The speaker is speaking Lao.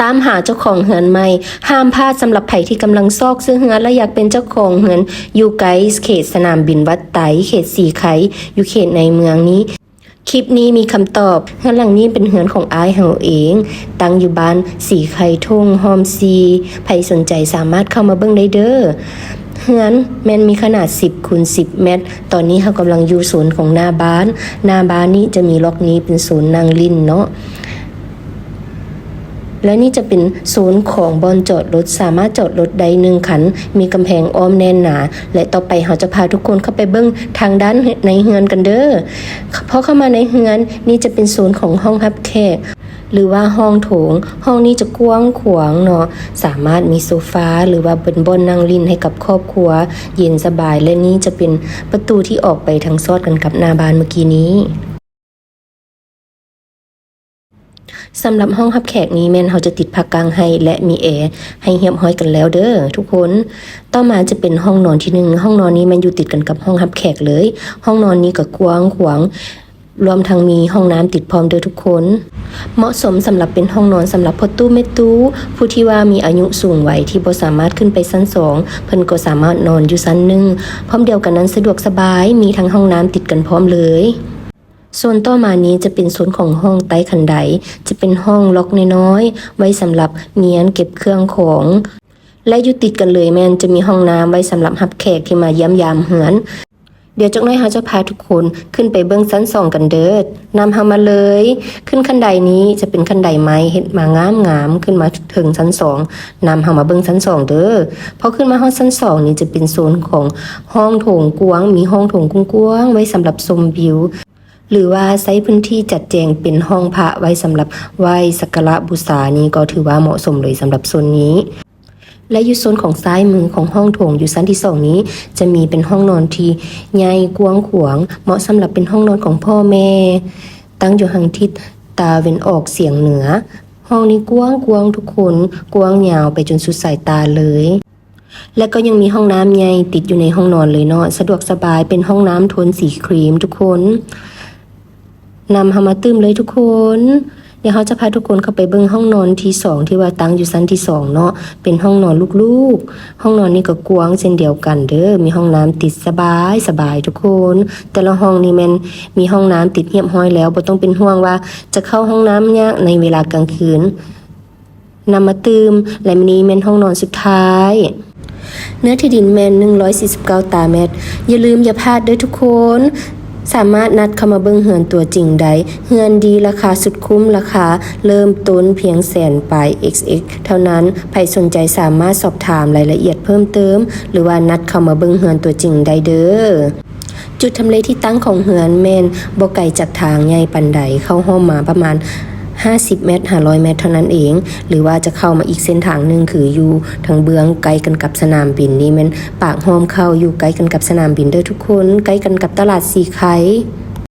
ຕາມຫາເຈົ້າຂອງເຮືອນໃໝ່ ຫ້າມພາດສຳລັບໃຜທີ່ກຳລັງຊອກຊື້ເຮືອນ ແລະ ຢາກເປັນເຈົ້າຂອງເຮືອນຢູ່ໃກ້ເຂດສະໜາມບິນວັດໄຕ, ເຂດສີໄຄ, ຢູ່ເຂດໃນເມືອງນີ້. ຄລິບນີ້ມີຄຳຕອບ. ເຮືອນຫຼັງນີ້ເປັນເຮືອນຂອງອ້າຍເຮົາເອງ, ຕັ້ງຢູ່ບ້ານສີໄຄທົ່ງ ຮ່ອມສີ່. ໃຜສົນໃຈສາມາດເຂົ້າມາເບິ່ງໄດ້ເດີ້. ເຮືອນແມ່ນມີຂະໜາດສິບຄູນສິບແມັດ. ຕອນນີ້ເຮົາກຳລັງຢູ່ໂຊນຂອງໜ້າບ້ານ. ໜ້າບ້ານນີ້ຈະມີລັອກນີ້ເປັນໂຊນນັ່ງຫຼິ້ນເນາະ. ແລະ ນີ້ຈະເປັນໂຊນຂອງບ່ອນຈອດລົດ, ສາມາດຈອດລົດໄດ້ໜຶ່ງຄັນ, ມີກຳແພງອ້ອມແໜ້ນໜາ. ແລະ ຕໍ່ໄປເຮົາຈະພາທຸກຄົນເຂົ້າໄປເບິ່ງທາງດ້ານໃນເຮືອນກັນເດີ້. ພໍເຂົ້າມາໃນເຮືອນ, ນີ້ຈະເປັນໂຊນຂອງຫ້ອງຮັບແຂກ ຫຼືວ່າຫ້ອງໂຖງ. ຫ້ອງນີ້ຈະກວ້າງຂວາງເນາະ, ສາມາດມີໂຊຟາ ຫຼືວ່າເປັນບ່ອນນັ່ງຫຼິ້ນໃຫ້ກັບຄອບຄົວ, ເຢັນສະບາຍ. ແລະ ນີ້ຈະເປັນປະຕູທີ່ອອກໄປທາງຊອດກັນກັບໜ້າບ້ານເມື່ອກີ້ນີ້. ສຳລັບຫ້ອງຮັບແຂກນີ້ແມ່ນເຮົາຈະຕິດຜ້າກັ້ງໃຫ້ ແລະ ມີແອໃຫ້ຮຽບຮ້ອຍກັນແລ້ວເດີ້ທຸກຄົນ. ຕໍ່ມາຈະເປັນຫ້ອງນອນທີໜຶ່ງ. ຫ້ອງນອນນີ້ແມ່ນຢູ່ຕິດກັນກັບຫ້ອງຮັບແຂກເລີຍ. ຫ້ອງນອນນີ້ກໍກວ້າງຂວາງ, ລວມທັງມີຫ້ອງນ້ຳຕິດພ້ອມເດີ້ທຸກຄົນ. ເໝາະສົມສຳລັບເປັນຫ້ອງນອນສຳລັບພໍ່ຕູ້ແມ່ຕູ້, ຜູ້ທີ່ວ່າມີອາຍຸສູງໄວທີ່ບໍ່ສາມາດຂຶ້ນໄປຊັ້ນສອງ, ເພິ່ນກໍສາມາດນອນຢູ່ຊັ້ນໜຶ່ງ. ພ້ອມດຽວກັນນັ້ນສະດວກສະບາຍ, ມີທັງຫ້ອງນ້ຳຕິດກັນພ້ອມເລີຍ. ໂຊນຕໍ່ມານີ້ຈະເປັນໂຊນຂອງຫ້ອງໃຕ້ຄັນໄດ, ຈະເປັນຫ້ອງລັອກນ້ອຍໆ ໄວ້ສຳລັບມ້ຽນເກັບເຄື່ອງຂອງ ແລະ ຢູ່ຕິດກັນເລີຍແມ່ນຈະມີຫ້ອງນ້ຳໄວ້ສຳລັບຮັບແຂກທີ່ມາຢ້ຽມຢາມເຮືອນ. ດຽວຈັກໜ້ອຍເຮົາຈະພາທຸກຄົນຂຶ້ນໄປເບິ່ງຊັ້ນສອງກັນເດີ້. ນຳເຮົາມາເລີຍ. ຂຶ້ນຄັນໄດນີ້ຈະເປັນຄັນໄດໄມ້ເຮັດມາງາມໆ ຂຶ້ນມາເຖິງຊັ້ນສອງ. ນຳເຮົາມາເບິ່ງຊັ້ນສອງເດີ້. ພໍຂຶ້ນມາຮອດຊັ້ນສອງນີ້ຈະເປັນໂຊນຂອງຫ້ອງໂຖງກວ້າງ, ມີຫ້ອງໂຖງກວ້າງໆ ໄວ້ສຳລັບຊົມວິວ ຫຼືວ່າໃຊ້ພື້ນທີ່ຈັດແຈງເປັນຫ້ອງພະໄວ້ສຳລັບໄຫວ້ສັກກາລະບູຊານີ້ກໍຖືວ່າເໝາະສົມເລີຍສຳລັບໂຊນນີ້. ແລະ ຢູ່ໂຊນຂອງຊ້າຍມືຂອງຫ້ອງໂຖງຢູ່ຊັ້ນທີສອງນີ້ ຈະມີເປັນຫ້ອງນອນທີ່ໃຫຍ່ກວ້າງຂວາງ, ເໝາະສຳລັບເປັນຫ້ອງນອນຂອງພໍ່ແມ່, ຕັ້ງຢູ່ທາງທິດຕາເວັນອອກສຽງເໜືອ. ຫ້ອງນີ້ກວ້າງໆ ທຸກຄົນ, ກວ້າງຍາວໄປຈົນສຸດສາຍຕາເລີຍ. ແລະ ກໍຍັງມີຫ້ອງນ້ຳໃຫຍ່ຕິດຢູ່ໃນຫ້ອງນອນເລີຍເນາະ, ສະດວກສະບາຍ, ເປັນຫ້ອງນ້ຳໂທນສີຄຣີມທຸກຄົນ. ນຳເຮົາມາຕື່ມເລີຍທຸກຄົນ. ດຽວເຮົາຈະພາທຸກຄົນເຂົ້າໄປເບິ່ງຫ້ອງນອນທີສອງ ທີ່ວ່າຕັ້ງຢູ່ຊັ້ນທີສອງເນາະ, ເປັນຫ້ອງນອນລູກໆ. ຫ້ອງນອນນີ້ກໍກວ້າງເຊັ່ນດຽວກັນເດີ້, ມີຫ້ອງນ້ຳຕິດສະບາຍໆ ທຸກຄົນ. ແຕ່ລະຫ້ອງນີ້ແມ່ນມີຫ້ອງນ້ຳຕິດຮຽບຮ້ອຍແລ້ວ, ບໍ່ຕ້ອງເປັນຫ່ວງວ່າຈະເຂົ້າຫ້ອງນ້ຳຍາກໃນເວລາກາງຄືນ. ນຳມາຕື່ມ ແລະ ນີ້ແມ່ນຫ້ອງນອນສຸດທ້າຍ. ເນື້ອທີ່ດິນແມ່ນໜຶ່ງຮ້ອຍສີ່ສິບເກົ້າຕາແມັດ. ຢ່າລືມຢ່າພາດເດີ້ທຸກຄົນ, ສາມາດນັດເຂົ້າມາເບິ່ງເຮືອນຕົວຈິງໄດ້. ເຮືອນດີລາຄາສຸດຄຸ້ມ, ລາຄາເລີ່ມຕົ້ນພຽງແສນປາຍເອັກເອັກເທົ່ານັ້ນ. ໃຜສົນໃຈສາມາດສອບຖາມລາຍລະອຽດເພີ່ມເຕີມ ຫຼືວ່ານັດເຂົ້າມາເບິ່ງເຮືອນຕົວຈິງໄດ້ເດີ້. ຈຸດທຳເລທີ່ຕັ້ງຂອງເຮືອນແມ່ນບໍ່ໄກຈາກທາງໃຫຍ່ປານໃດ, ເຂົ້າຮ່ອມມາປະມານຫ້າສິບແມັດ ຫ້າຮ້ອຍແມັດເທົ່ານັ້ນເອງ, ຫຼືວ່າຈະເຂົ້າມາອີກເສັ້ນທາງໜຶ່ງ ຄືຢູ່ທາງເບື້ອງໃກ້ກັນກັບສະໜາມບິນ, ນີ້ແມ່ນປາກຮ່ອມເຂົ້າ, ຢູ່ໃກ້ກັນກັບສະໜາມບິນເດີ້ທຸກຄົນ, ໃກ້ກັນກັບຕະຫຼາດສີໄຄ.